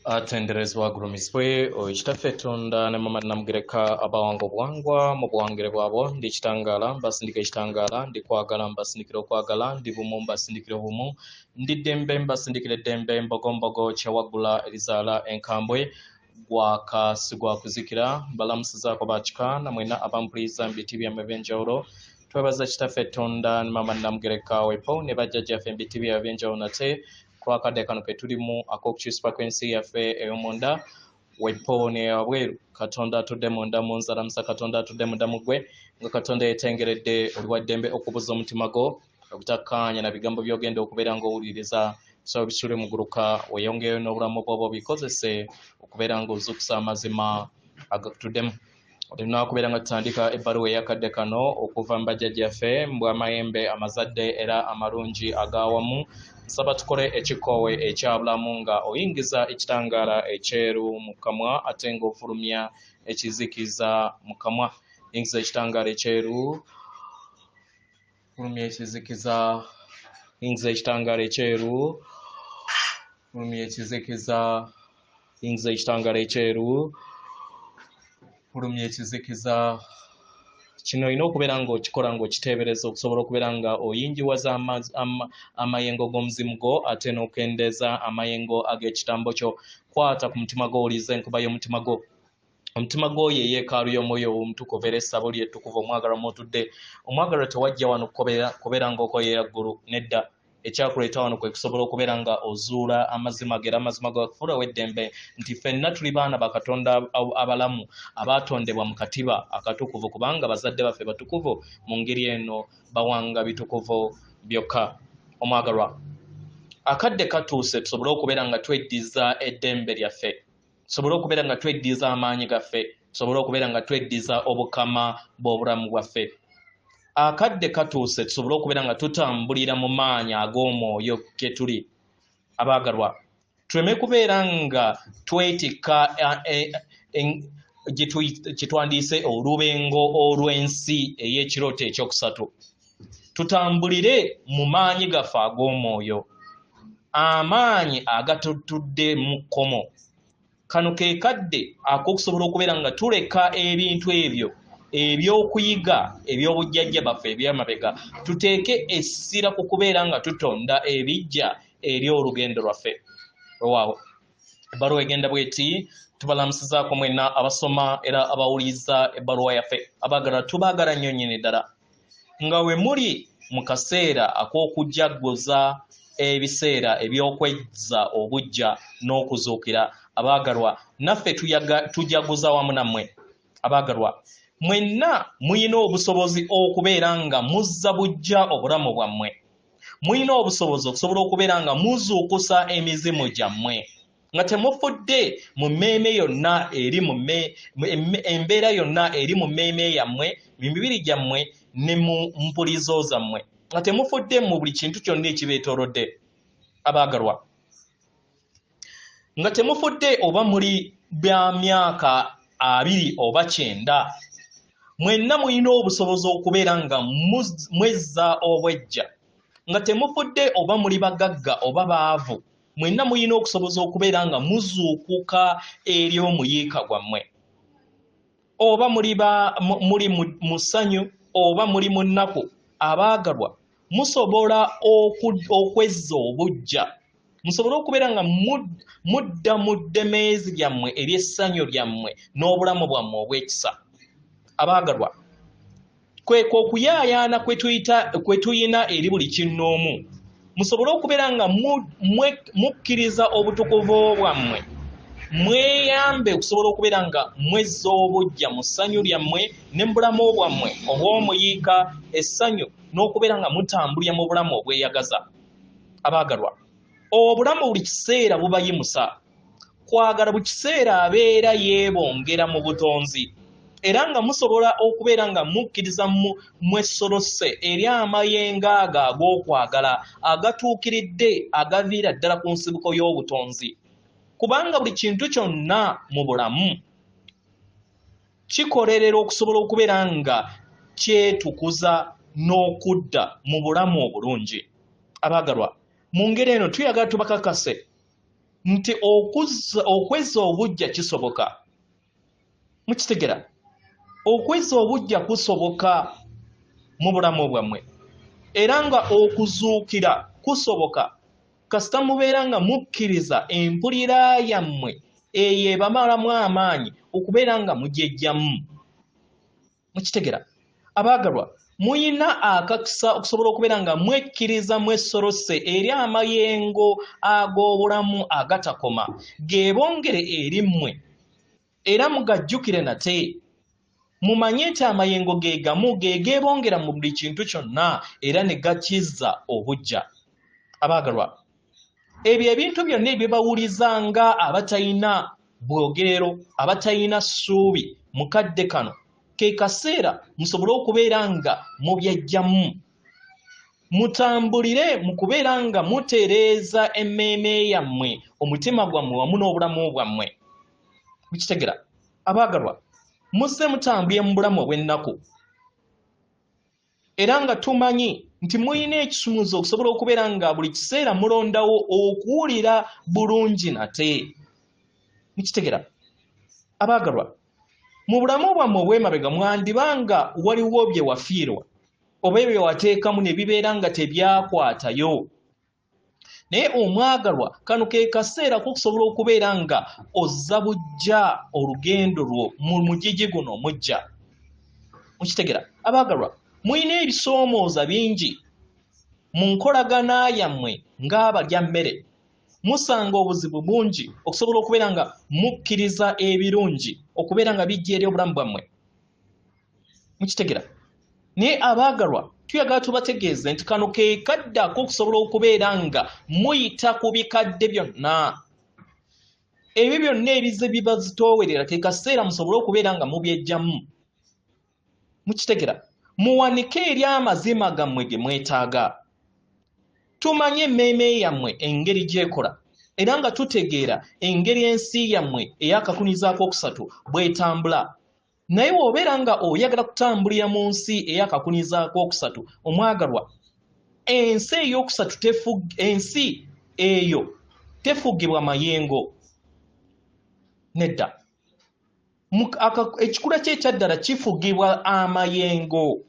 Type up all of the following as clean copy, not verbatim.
Atenderezebwa agulumizibwe oyo Kitaffe Tonda ne Mama Namugereka abawanga obuwangwa mu buwangire bwabwo. Ndi kitangaala mbasindika ekitangaala, ndi kwagala mbasindikira okwagala, ndi bumu mbasindikira obumu, ndi ddembe mbasindikira eddembe, mbogombogo kyewaggula erizaala enkambwe, gwaka si gwa kuzikira. Mbalamusizaako bakika namwena abampuliriza mu biti byammwe eby'enjawulo. Twebaza Kitaffe Tonda ne Mama Namugereka wepo ne bajjajjaffe mu biti byabwe eby'enjawulo nate kulwakadde kano ke tulimu ak'okukyusibwa kw'ensi yaffe ey'omunda wepo neyabweru. Katonda atudde munda mu nzalamusa, Katonda atudde munda mu ggwe, nga Katonda yetengeredde oli wa ddembe okubuza omutima gwo obutakkaanya na bigambo by'ogenda okubeera ng'owuliriza. So bisule muguluka weeyongeyo n'obulamu bwoba obikozese okubeera ng'ozuukusa amazima agakutuddemu. Olina kubeera nga tutandika ebbaluwa eyakadde kano okuva mu bajjajjaffe mbw'amayembe amazadde era amalungi ag'awamu. Nsaba tukole ekikoowe ekyabulamu nga oyingiza ekitangaala ekyeru mu kamwa ate ng'ofulumya ekizikiza mu kamwa. Yingiza ekitangaala ekyeru, fulumya ekizikiza. Yingiza ekitangaala ekyeru, fulumya ekizikiza. Yingiza ekitangaala ekyeru, fulumya ekizikiza. Kino olina okubeera ng'okikola ng'okiteebereza okusobola okubeera nga oyingiwaza amayengo g'omuzimu gwo ate n'okendeeza amayengo ag'ekitambo kyo. Kwata ku mutima gwo, owulirize enkuba y'omutima gwo. Omutima gwo ye yeekaalu y'omwoyo omutukuvu era essabo lye ettukuvu omwagalwa mw'otudde. Omwagalwa tewajja wano kubeera ng'okoyera ggulu, nedda. Ekyakuleeta wano kwe kusobola okubeera nga ozuula amazima ge era amazima gakufuula ow'eddembe nti ffenna tuli baana ba Katonda abalamu abaatondebwa mu katiba akatukuvu, kubanga bazadde baffe batukuvu, mu ngeri eno bawanga bitukuvu byokka. Omwagalwa, akadde katuuse tusobole okubeera nga tweddiza eddembe lyaffe, tusobole okubeera nga tweddiza amaanyi gaffe, tusobole okubeera nga tweddiza obukama bw'obulamu bwaffe. Akadde katuuse tusobole okubeera nga tutambulira mu maanyi ag'omwoyo ke tuli. Abaagalwa, tuleme kubeera nga twetikka gye twandiise olubengo olw'ensi ey'ekirooto ekyokusatu. Tutambulire mu maanyi gaffe ag'omwoyo, amaanyi agatutudde mu kkomo. Kano ke kadde ak'okusobola okubeera nga tuleka ebintu ebyo ebyokuyiga eby'obujjajja baffe eby'amabega, tuteeke essira ku kubeera nga tutonda ebijja eri olugendo lwaffe. Weewaawo, ebbaluwa egenda bw'eti: tubalamusizaako mwenna abasoma era abawuliriza ebbaluwa yaffe. Abaagala, tubaagala nnyo nnyini ddala. Nga we muli mu kaseera ak'okujjaguza ebiseera eby'okwezza obuggya n'okuzuukira, abaagalwa, naffe tujaguza wamu nammwe. Abaagalwa, mwenna muyina obusobozi okubeera nga muzza buggya obulamu bwammwe. Muyina obusobozi okusobola okubeera nga muzuukusa emizimu gyammwe nga temufudde mu mmeeme yonna eri mu embeera yonna eri mu mmeeme yammwe, mu mibiri gyammwe ne mu mpulizo zammwe, nga temufudde mu buli kintu kyonna ekibeetoolodde. Abaagalwa, nga temufudde oba muli bya myaka 20 oba 90, mwenna mulina obusobozi okubeera nga mwezza obwejja. Nga temufudde oba muli bagagga oba baavu, mwenna mulina okusoboza okubeera nga muzuukuka eri omuyiika gwammwe. Oba muli mu ssanyu oba muli mu nnaku, abaagalwa, musobola okwezza obuggya, musobole okubeera nga mudda mu ddemeezi lyammwe ery'essanyu lyammwe n'obulamu bwammwe obw'ekisa. Abaagalwa, kwekwo okuyaayaana kwe tuyina eri buli kinnoomu, musobole okubeera nga mukkiriza obutukuvu bwammwe, mweyambe okusobola okubeera nga mwezza obuggya mu ssanyu lyammwe ne mu bulamu bwammwe obw'omuyiika, essanyu n'okubeera nga mutambulira mu bulamu obweyagaza. Abaagalwa, obulamu buli kiseera bubayimusa. Kwagala buli kiseera abeera yeebongera mu butonzi, era nga musobola okubeera nga mukkiriza mwesolose eri amayengo ago ag'okwagala agatuukiridde agaviira ddala ku nsibuko y'obutonzi, kubanga buli kintu kyonna mu bulamu kikolerera okusobola okubeera nga kyetukuza n'okudda mu bulamu obulungi. Abaagalwa, mu ngeri eno tuyagala tubakakase Nti okwezza obuggya kisoboka. Mukitegera? Okwezza obuggya kusoboka mu bulamu bwammwe, era nga okuzuukira kusoboka kasita mubeera nga mukkiriza empulira yammwe eyo ebamalamu amaanyi okubeera nga mugyejjamu. Mukitegera? Abaagalwa, muyina akakisa okusobola okubeera nga mwekkiriza mwesorose eri amayengo ag'obulamu agatakoma geebongere eri mmwe, era mugajjukire nate. Mumanye nti amayengo ge gamu ge geebongera mu buli kintu kyonna era ne gakizza obuggya. Abaagalwa, ebyo ebintu byonna ebibawuliza nga abatalina bwogerero, abatalina ssuubi mu kadde kano, ke kaseera musobole okubeera nga mubyejjamu. Mutambulire mu kubeera nga mutereeza emmeeme yammwe, omutima gwammwe wamu n'obulamu bwammwe. Mukitegera? Abaagalwa, muzze mutambulira mu bulamu obw'ennaku. Era nga tumanyi nti mulina ekisumuzo okusobola okubeera nga buli kiseera mulondawo okuwulira bulungi nate. Mukitegera? Abaagalwa, mu bulamu bwammwe obw'emabega mwandiba nga waliwo bye wafiirwa oba ebyo wateekamu ne bibeera nga tebyakwatayo. Naye omwagalwa, kano ke kaseera k'okusobola okubeera nga ozza buggya olugendo lwo mu mugigi guno omuggya. Mukitegera? Abaagalwa, mulina ebisoomooza bingi mu nkolagana yammwe ng'abalya mmere. Musanga obuzibu bungi okusobola okubeera nga mukkiriza ebirungi okubeera nga bijja eri obulamu bwammwe. Mukitegera? Naye abaagalwa, tuyagala tubategeeze nti kano ke kadde ak'okusobola okubeera nga muyita ku bikadde byonna. Ebyo byonna ebizze bibazitoowerera ke kaseera musobole okubeera nga mubyejjamu. Mukitegera? Muwanike eri amazima gammwe ge mwetaaga. Tumanyi emmeeme yammwe engeri gy'ekola, era nga tutegeera engeri ensi yammwe ey'akakunizo ak'okusatu bw'etambula. Naye bw'obeera nga oyagala kutambulira mu nsi ey'akakunizo ak'okusatu, omwagalwa, ensi ey'okusatu ensi eyo tefugibwa mayengo. Nedda. Ekikula kye ekyaddala kifugibwa amayengo.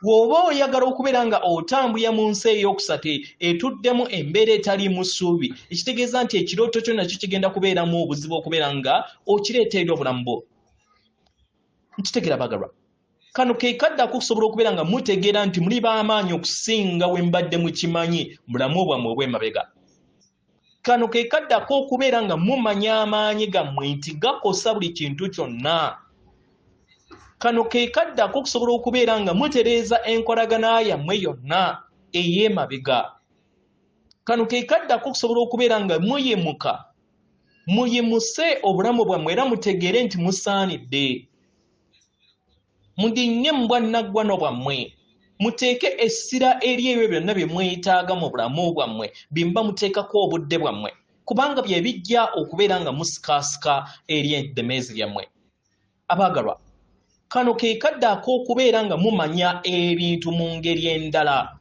Bw'oba oyagala okubeera nga otambulira mu nsi ey'okusatu etuddemu embeera etaliimu ssuubi, ekitegeeza nti ekirooto kyo nakyo kigenda kubeeramu obuzibu okubeera nga okireeta eri obulamu bwo. Nkitegera bagalwa. Kano ke kadde ak'okusobola okubeera nga mutegeera nti muli b'amaanyi okusinga we mbadde mukimanyi mu bulamu bwammwe obw'emabega. Kano ke kadde ak'okubeera nga mumanya amaanyi gammwe nti gakosa buli kintu kyonna. Kano ke kadde ak'okusobola okubeera nga mutereeza enkolagana yammwe yonna ey'emabega. Kano ke kadde ak'okusobola okubeera nga muyimuka, muyimuse obulamu bwammwe era mutegeere nti musaanidde. Mudinnye mu bwannaggwano bwammwe, muteeke essira eri ebyo byonna bye mwetaaga mu bulamu bwammwe bye muba muteekako obudde bwammwe, kubanga bye bijja okubeera nga musikaasika eri eddemeezi lyammwe. Abaagalwa, kano ke kadde ak'okubeera nga mumanya ebintu mu ngeri endala.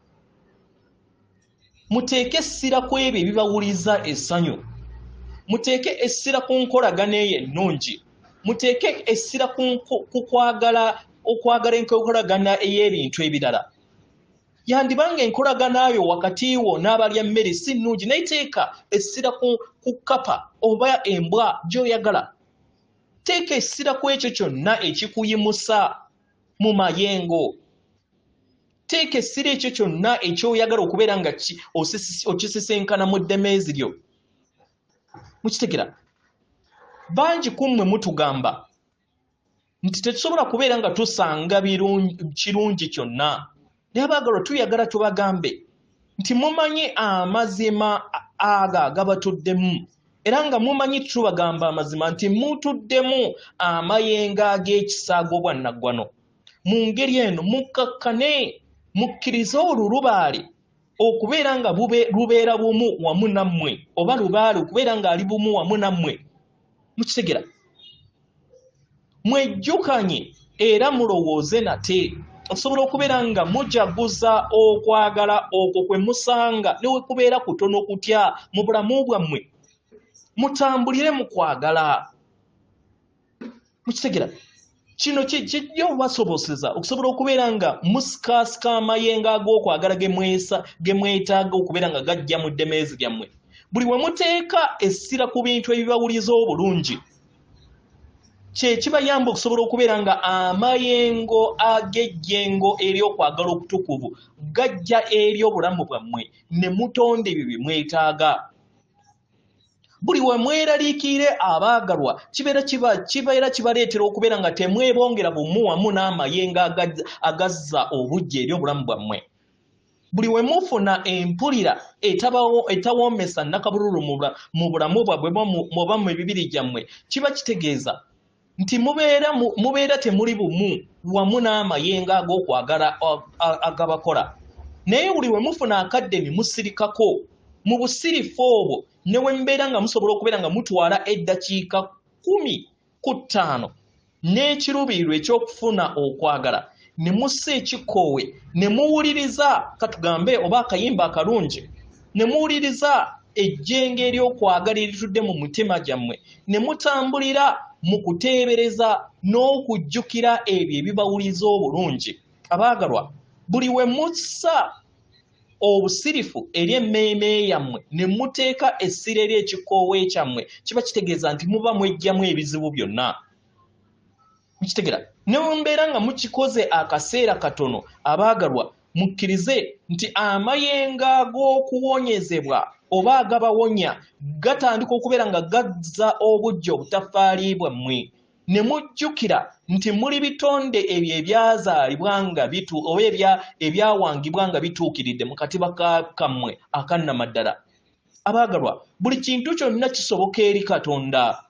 Muteeke essira ku ebyo ebibawuliza essanyu. Muteeke essira ku nkolagana eyo ennungi. Muteeke essira ku kwagala okwagala enkolagana ey'ebintu ebirala. Yandiba nga enkolagana yo wakati wo n'abalya mmere si nnungi, naye teeka essira ku kkapa oba embwa gy'oyagala. Teeka essira ku ekyo kyonna ekikuyimusa mu mayengo. Teeka essira ekyo kyonna ekyoyagala okubeera nga okisisinkana mu ddemeezi lyo. Mukitegera? Bangi ku mmwe mutugamba nti tetusobola kubeera nga tusanga kirungi kyonna. Naye abaagalwa, tuyagala tubagambe nti mumanyi amazima ago agabatuddemu, era nga mumanyi tubagamba amazima nti mutuddemu amayengo ag'ekisa ag'obwannaggwano. Mu ngeri eno mukkakkane, mukkirize olulubaale okubeera nga lubeera bumu wamu nammwe, oba lubaale okubeera ng'ali bumu wamu nammwe. Mukitegera? Mwejjukanye era mulowooze nate okusobola okubeera nga mujaguza okwagala okwo kwe musanga ne we kubeera kutono kutya mu bulamu bwammwe. Mutambulire mu kwagala. Mukitegera? Kino kijja okubasoboseza okusobola okubeera nga musikaasika amayengo ag'okwagala ge mwetaaga okubeera nga gajja mu ddemeezi lyammwe. Buli we muteeka essira ku bintu ebibawuliza obulungi, kye kibayamba okusobola okubeera nga amayengo ag'ejjengo ery'okwagala okutukuvu gajja eri obulamu bwammwe ne mutonda ebyo bye mwetaaga. Buli we mweraliikirire abaagalwa, kibeera kibaleetera okubeera nga temwebongera bumu wamu n'amayengo agazza obuggya eri obulamu bwammwe. Buli we mufuna empulira etawoomesa nnakabululu mu bulamu bwammwe oba mu mibiri gyammwe, kiba kitegeeza nti mubeera temuli bumu wamu n'amayengo ag'okwagala agabakola. Naye buli we mufuna akadde ne musirikako, mu busirifu obwo ne we mubeera nga musobola okubeera nga mutwala eddakiika 15 n'ekiruubirirwa eky'okufuna okwagala, ne mussa ekikoowe ne muwuliriza, katugambe oba akayimba akalungi, ne muwuliriza ejjengo ery'okwagala eritudde mu mitima gyammwe, ne mutambulira mu kuteebereza n'okujjukira ebyo ebibawuliza obulungi. Abaagalwa, buli we mussa obusirifu eri emmeeme yammwe ne muteeka essira eri ekikoowe kyammwe, kiba kitegeeza nti muba mweggyamu ebizibu byonna. Mukitegera? Ne bwe mubeera nga mukikoze akaseera katono, abaagalwa, mukkirize nti amayengo ag'okuwonyezebwa oba agabawonya gatandika okubeera nga gazza obuggya obutaffaali bwammwe. Ne mujjukira nti muli bitonde ebyo ebyazaalibwa nga oba ebyawangibwa nga bituukiridde mu katiba kammwe akannamaddala. Abaagalwa, buli kintu kyonna kisoboka eri Katonda.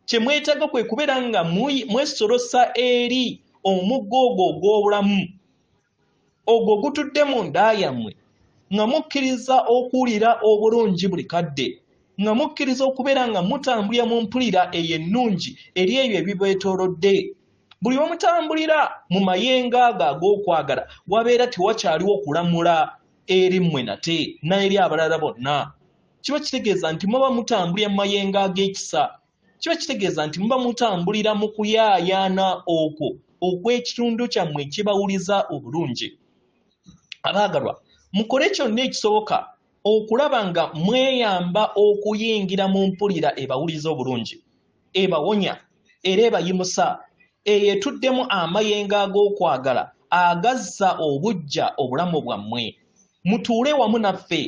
Kye mwetaaga kwe kubeera nga mwesolosa eri omugga ogwo ogw'obulamu, ogwo ogutudde mu nda yammwe, nga mukkiriza okuwulira obulungi buli kadde, nga mukkiriza okubeera nga mutambulira mu mpulira eyo ennungi eri ebyo ebibeetoolodde. Buli we mutambulira mu mayengo ago ag'okwagala, wabeera tewakyaliwo kulamula eri mmwe nate n'eri abalala bonna. Kiba kitegeeza nti muba mutambulira mu mayengo ag'ekisa. Kiba kitegeeza nti muba mutambulira mu kuyaayaana okwo okw'ekitundu kyammwe ekibawuliza obulungi. Abaagalwa, mukole kyonna ekisoboka okulaba nga mweyamba okuyingira mu mpulira ebawuliza obulungi, ebawonya era ebayimusa, eyo etuddemu amayengo ag'okwagala agazza obuggya obulamu bwammwe. Mutuule wamu naffe.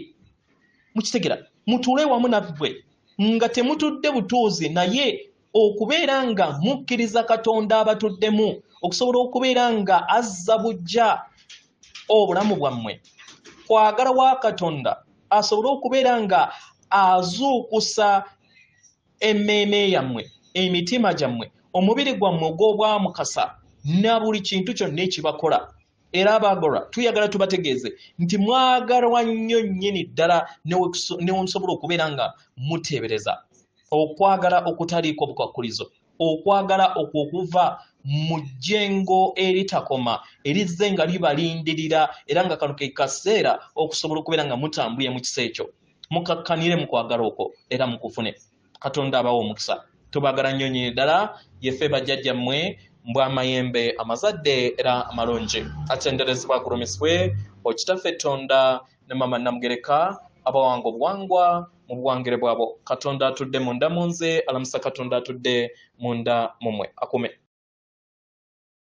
Mukitegera? Mutuule wamu naffe nga temutudde butuuzi, naye okubeera nga mukkiriza Katonda abatuddemu okusobola okubeera nga azza buggya obulamu bwammwe. Kwagala wa Katonda asobole okubeera nga azuukusa emmeeme yammwe, emitima gyammwe, omubiri gwammwe ogw'obwamukasa na buli kintu kyonna ekibakola. Era abaagalwa, tuyagala tubategeeze nti mwagalwa nnyo nnyini ddala ne we musobola okubeera nga muteebereza. Okwagala okutaliiko bukwakkulizo, okwagala okwo okuva mu jjengo eritakoma erizze nga libalindirira, era nga kano ke kaseera okusobola okubeera nga mutambulira mu kisa ekyo. Mukakkanire mu kwagala okwo era mukufune. Katonda abawe omukisa. Tubaagala nnyo nnyini ddala. Yeffe bajjajjammwe mbw'amayembe amazadde era amalungi. Atenderezebwa agulumizibwe Okitaffe Ttonda ne Maama Namugereka abawanga obuwangwa mu buwangire bwabwo. Katonda atudde munda mu nze alamusa Katonda atudde munda mu mmwe. Akume.